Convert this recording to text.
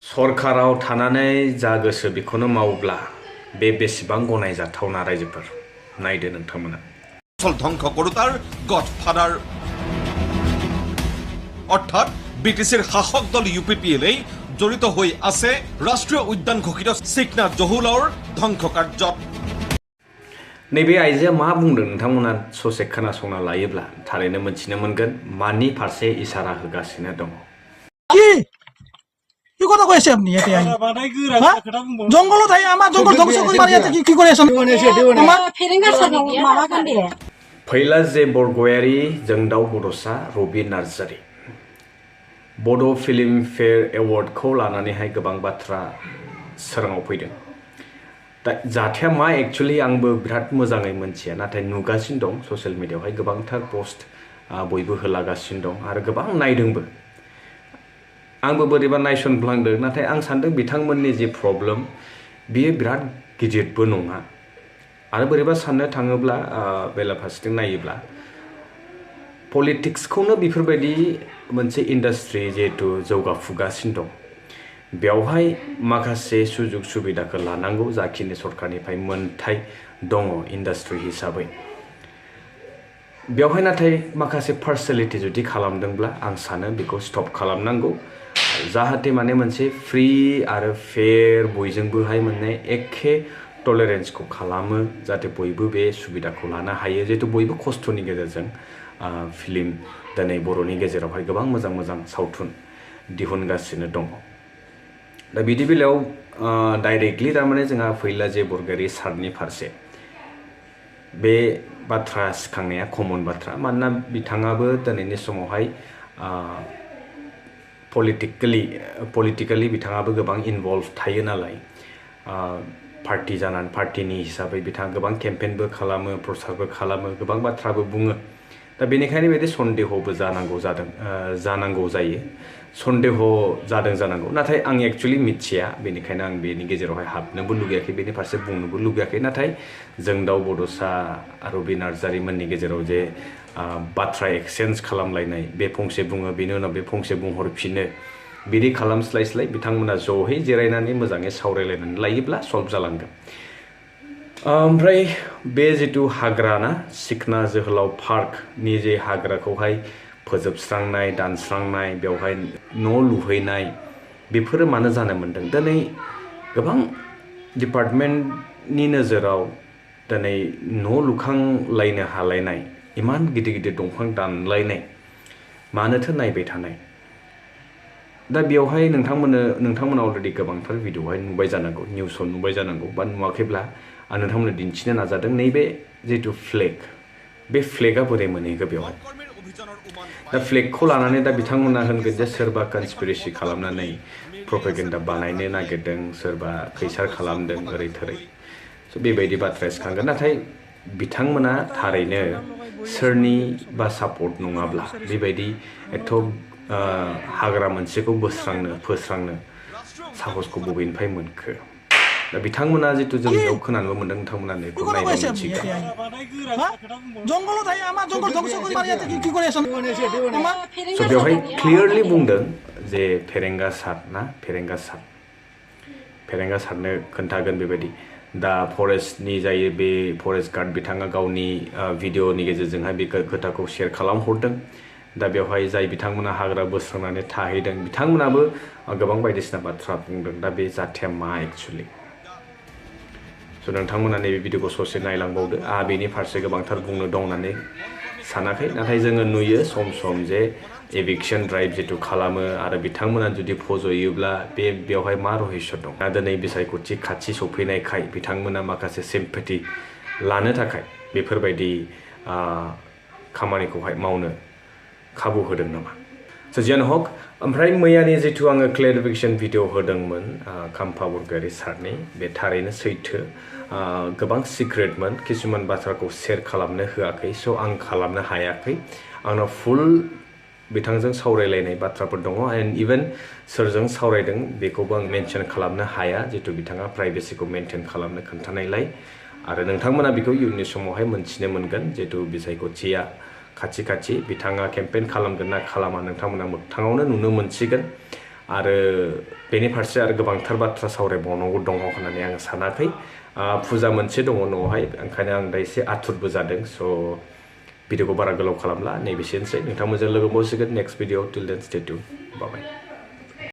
सरकाराव थानानै जा गोसो बेखौनो मावब्ला बे बेसेबां गनायजाथावना रायजोफोर नायदो नोंथांमोना আসল ধ্বংস কৰোতাৰ গডফাদাৰ অৰ্থাৎ ব্ৰিটিছৰ শাসক দল UPPLই জড়িত হৈ আছে ৰাষ্ট্ৰীয় উদ্যান ঘোষিত চিকনা জহুলাওৰ ধ্বংস কাৰ্যত नैबे आइजोआ मा बुंदों नोंथांमोना ससे खोनासंना लायोब्ला थारैनो मोनथिनो मोनगोन मानि फारसे इसारा होगासिनो दङ কি কথা কৈ আছে আপুনি ইয়াতে আহি জংগলত আহি আমাৰ জংগল ধ্বংস কৰি মাৰি আছে কি কৰি আছে फैला जे बरगयारि जोंदाव बड'सा रबि नार्जारि बड' फिल्म फेयर एवार्डखौ लानानैहाय गोबां बाथ्रा सोराङाव फैदों दा जाथाया मा एक्चुअली आंबो बिराद मोजाङै मोनथिया नाथाय नुगासिनो दं ससियेल मिडियायावहाय गोबांथार पोस्ट बयबो होलागासिनो दं आरो गोबां नायदोंबो आंबो बोरैबा नायसनफ्लांदों नाथाय आं सान्दों बिथांमोननि जे प्रब्लेम बियो बिराद गिदिरबो नङा आरो बोरैबा साननो थाङोब्ला बेलाफारसेथिं नायोब्ला पलिटिक्सखौनो बेफोरबायदि मोनसे इन्डास्ट्रि जिहेतु जौगाफुगासिनो दं बेवहाय माखासे सुजुग सुबिदाखौ लानांगौ जाखिनि सरकारनिफ्राय मोनथाय दङ इन्डास्ट्रि हिसाबै बेवहाय नाथाय माखासे पार्सलिटि जुदि खालामदोंब्ला आं सानो बेखौ स्टप खालामनांगौ जाहाथे माने मोनसे फ्रि आरो फेयर बयजोंबोहाय माने एखे टलारेन्सखौ खालामो जाहाथे बयबो बे सुबिदाखौ लानो हायो जिहेतु बयबो खस्थ'नि गेजेरजों फिल्म दिनै बर'नि गेजेरावहाय गोबां मोजां मोजां सावथुन दिहुनगासिनो दङ दा बिदि बेलायाव डाइरेक्टलि थारमाने जोंहा फैला जे बरगयारि सारनि फारसे बे बाथ्रा सिखांनाया कमन बाथ्रा मानोना बिथाङाबो दिनैनि समावहाय पलिटिकेलि बिथाङाबो गोबां इनभल्भ थायो नालाय पार्टी जानानै पार्टीनि हिसाबै बिथाङा गोबां केम्पेइनबो खालामो प्रसारबो खालामो गोबां बाथ्राबो बुङो दा बेनिखायनो बिदि सन्देहबो जानांगौ जायो सन्देह जानांगौ नाथाय आं एक्चुअली मिथिया बेनिखायनो आं बेनि गेजेरावहाय हाबनोबो लुगैयाखै बेनि फारसे बुंनोबो लुगैयाखै नाथाय जोंदाव बड'सा रबि नार्जारि मोननि गेजेराव जे बाथ्रा एक्सचेन्ज खालामलायनाय बे फंसे बुङो बेनि उनाव बे फंसे बुंहरफिनो बिदि खालामस्लायस्लाय बिथांमोना ज'है जिरायनानै मोजाङै सावरायलायनानै लायोब्ला सल्भ जालांगोन ओमफ्राय बे जितु हाग्रा ना सिखना जोहोलाव पार्कनि जे हाग्राखौहाय फोजोबस्रांनाय दानस्रांनाय बेवहाय न' लुहैनाय बेफोरो मानो जानो मोन्दों दिनै गोबां डिपार्टमेन्टनि नोजोराव दिनै न' लुखांलायनो हालायनाय इमान गिदिर गिदिर दंफां दानलायनाय मानोथो नायबाय थानाय दा बेवहाय नोंथांमोना अलरेडि गोबांथार भिडिअ'हाय नुबाय जानांगौ निउसाव नुबाय जानांगौ बा नुवाखैब्ला आं नोंथांमोननो दिन्थिनो नाजादों नैबे जितु फ्लेग बे फ्लेगा बोरै मोनहैखो बेवहाय दा फ्लेगखौ लानानै दा बिथांमोना होनगोन जे सोरबा कनस्पिरेसि खालामनानै प्रपेगेन्डा बानायनो नागिरदों सोरबा खैसार खालामदों ओरै थोरै स' बेबायदि बाथ्राया सिखांगोन नाथाय बिथांमोना थारैनो सोरनि बा सापर्ट नङाब्ला बेबायदि एथ' हाग्रा मोनसेखौ फोस्रांनो साहसखौ बबेनिफ्राय मोनखो दा बिथांमोना जितु जोंनियाव खोनानोबो मोनदों नोंथांमोना बेखौ नायनो मोनसिगोन जंगলত आহি আমাৰ जंगल ধ্বংস কৰি मारि আছে কি কৰি আছে स' बेवहाय क्लियारलि बुंदों जे फेरेंगा सारनो खोन्थागोन बेबायदि दा फरेस्टनि जायो बे फरेस्ट गार्ड बिथाङा गावनि भिडिअ'नि गेजेरजोंहाय बे खोथाखौ शेयार खालामहरदों दा बेवहाय जाय बिथांमोना हाग्रा बोस्रांनानै थाहैदों बिथांमोनाबो गोबां बायदिसिना बाथ्रा बुंदों दा बे जाथाया मा एक्चुअलि स' नोंथांमोना नैबे भिडिअ'खौ ससे नायलांबावदो आंहा बेनि फारसे गोबांथार बुंनो दं होननानै सानाखै नाथाय जोङो नुयो सम जे एभिक्सन ड्राइभ जितु खालामो आरो बिथांमोना जुदि फज'योब्ला बेवहाय मा रहस्य दं दा दिनै बिसायख'थि खाथि सफैनायखाय बिथांमोना माखासे सिम्पेथि लानो थाखाय बेफोरबायदि खामानिखौहाय मावनो खाबु होदों नामा स' जियानो हक ओमफ्राय मैयानि जितु आङो क्लेरिफिकेसन भिडिअ होदोंमोन खाम्फा बरगयारि सारनि बे थारैनो सैथो गोबां सिक्रेटमोन किसुमान बाथ्राखौ शेयार खालामनो होआखै स' आं खालामनो हायाखै आंनाव फुल बिथांजों सावरायलायनाय बाथ्राफोर दङ एन्ड इभेन सोरजों सावरायदों बेखौबो आं मेनसन खालामनो हाया जितु बिथाङा प्राइभेसिखौ मेनटेन खालामनो खोन्थानायलाय आरो नोंथांमोना बेखौ इयुननि समावहाय मोनथिनो मोनगोन जितु बिसायख'थिया खाथि बिथाङा केम्पेइन खालामगोन ना खालामा नोंथांमोना मोगथाङावनो नुनो मोनसिगोन आरो बेनि फारसे आरो गोबांथार बाथ्रा सावरायबावनांगौ दङ होननानै आं सानाखै फुजा मोनसे दङ न'आवहाय ओंखायनो आं दा एसे आथुरबो जादों स' भिडिअखौ बारा गोलाव खालामला नैबेसेनोसै नोंथांमोनजों लोगो मोनसिगोन नेक्स्ट भिडिअ टिल देन स्टे टिउन बाय